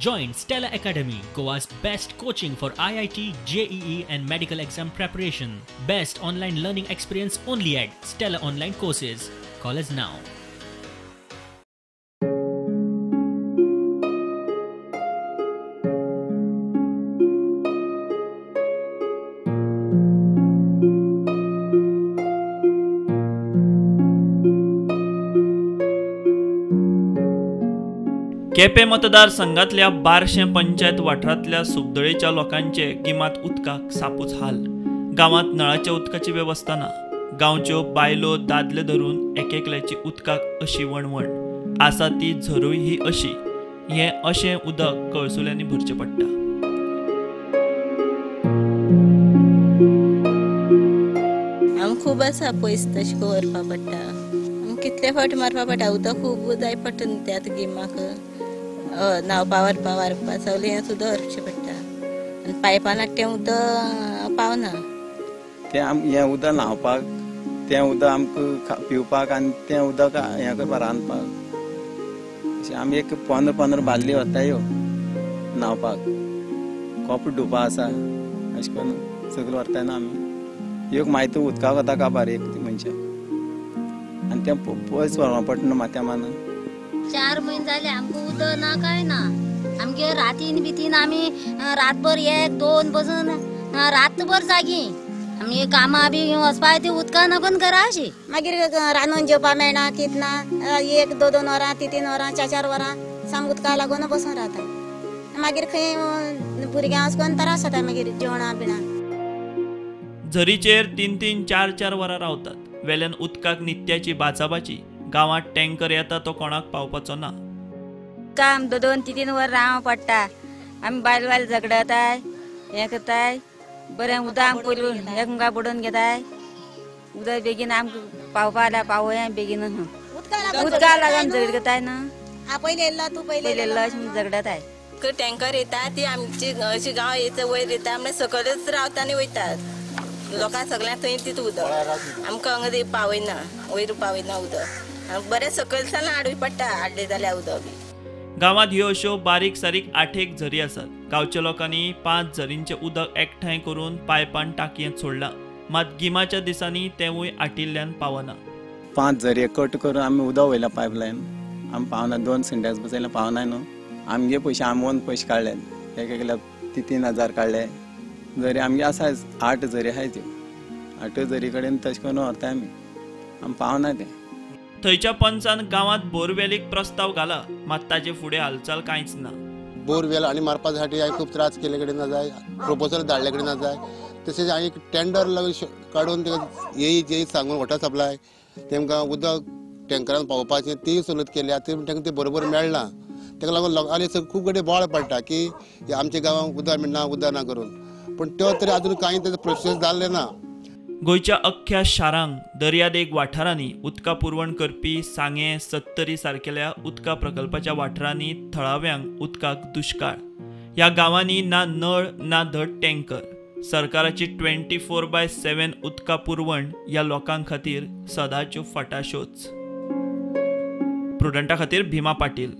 Join Stella Academy, Goa's best coaching for IIT, JEE and medical exam preparation. Best online learning experience only at Stella Online Courses. Call us now. Quepem मतदारसंघातल्या बारशें पंचायत वाठारांतल्या सुबदळेच्या लोकांचे गिमांत उदकाक सापूच हाल. गांवांत नळाच्या उदकाची वेवस्था ना. गांवच्यो बायलो दादले धरून एकेकल्याची उदकाक अशी वणवण आसा, ती झरूय ही अशी. हें अशें उदक कळसुल्यांनी भरचें पडटा. आमकां खूब आसा पयस तशें व्हरपा पडटा, कितले फावटी मारपा पडटा. उदक खूब जाय पडटा न्हू ते आतां गिमाक. न्हांवपा व्हरपा वारपा सगळें हें सुद्दां व्हरचें पडटा आनी पायपान हाडटा तें उदक पावना. तें हें उदक न्हांवपाक, तें उदक आमकां पिवपाक आनी तें उदक हें करपाक रांदपाक. अशें आमी एक 15-15 बादली व्हरता ह्यो न्हांवपाक. कोप डुपा आसा अशें करून सगळें व्हरता न्हू आमी. एक मागीर उदकाक वता काबार एक मनशाक आनी तें पयस व्हरपा पडटा न्हू माथ्या मानून. 4 म्हयने जाले आमकां उदक ना काय ना. आमगे रातीन बितीन आमी रातभर 1-2 बसून रातभर जागी. आमी कामां बी वचपा ती उदकां लागून घरा अशी. मागीर रांदून जेवपा मेळना कित ना. 1-2-2 वरां, 3-3 वरां, 4-4 वरां सामकें उदका लागून बसून रावता. मागीर खंय भुरग्यां वचून त्रास जाता मागीर जेवणां बिणां. झरीचेर 3-3, 4-4 वरां रावतात. वेल्यान उदकाक नित्याची बाचाबाची. गांवांत टँकर येता तो कोणाक पावपाचो ना. काम 2-2, 3-3 वर रावंक पडटा. आमी बायल बायल झगडताय, हें करताय. बरें उदक आमकां पयलीं एकमेकां बुडोवन घेताय. उदक बेगीन आमकां पावपा जाल्यार पावया बेगीन. उदका लागून झगडताय न्हू. पयलीं येयलो तूं पयलीं येयलो अशें म्हूण झगडताय. टँकर येता ती आमची अशी गांव येता वयर येता म्हळ्यार सकयलच रावता आनी वयतात. लोकांक सगळ्यांक थंय तितूं उदक आमकां हांगा पावयना, वयर पावयना उदक. बरें सकयल सावन हाडूं पडटा, हाडलें जाल्यार उदक बी. गांवांत ह्यो अश्यो बारीक सारीक 8 झरी आसात. गांवच्या लोकांनी 5 झरींचें उदक एकठांय करून पायपान टाकयेंत सोडलां. मात गिमाच्या दिसांनी तेंवूय आटिल्ल्यान पावना. 5 झरी कट करून आमी उदक वयल्या पायपलायन आमी पावना. 2 सिंटेक्स बसयल्या पावना न्हू. आमगे पयशे आमी पयशे काडले, एक एकल्या 3-3 हजार काडले. झरी आमगे आसा 8 झरी आहाय त्यो. 8 झरी कडेन तशें करून व्हरता आमी, आमी पावना तें. थंयच्या पंचान गांवांत बोरवेलीक प्रस्ताव घाला, मात ताजे फुडें हालचाल कांयच ना. बोरवेल आनी मारपा साठी हांवें खूब त्रास केल्ले कडेन ना जाय, प्रपोजल धाडले कडेन ना जाय. तशेंच हांवें एक टेंडर काडून येई जेई सांगून वॉटर सप्लाय तेमकां उदक टँकरान पावोवपाचें तीय सवलत केल्या. तांकां तें बरोबर मेळना. ताका लागून लोकांनी खूब कडेन बोवाळ पडटा की आमच्या गांवांत उदक मेळना, उदक ना करून. पूण त्यो तरी आजून कांय तेजो प्रोसेस जाल्लें ना. गोंयच्या अख्ख्या शारांक दर्यादेग वाठारांनी उदका पुरवण करपी सांगें, सत्तरी सारकेल्या उदका प्रकल्पाच्या वाठारांनी थळाव्यांक उदकाक दुश्काळ. ह्या गांवांनी ना नळ ना धड टँकर. सरकाराची 24/7 उदका पुरवण ह्या लोकां खातीर सदांच्यो फटाशोच. प्रुडंटा खातीर भीमा पाटील.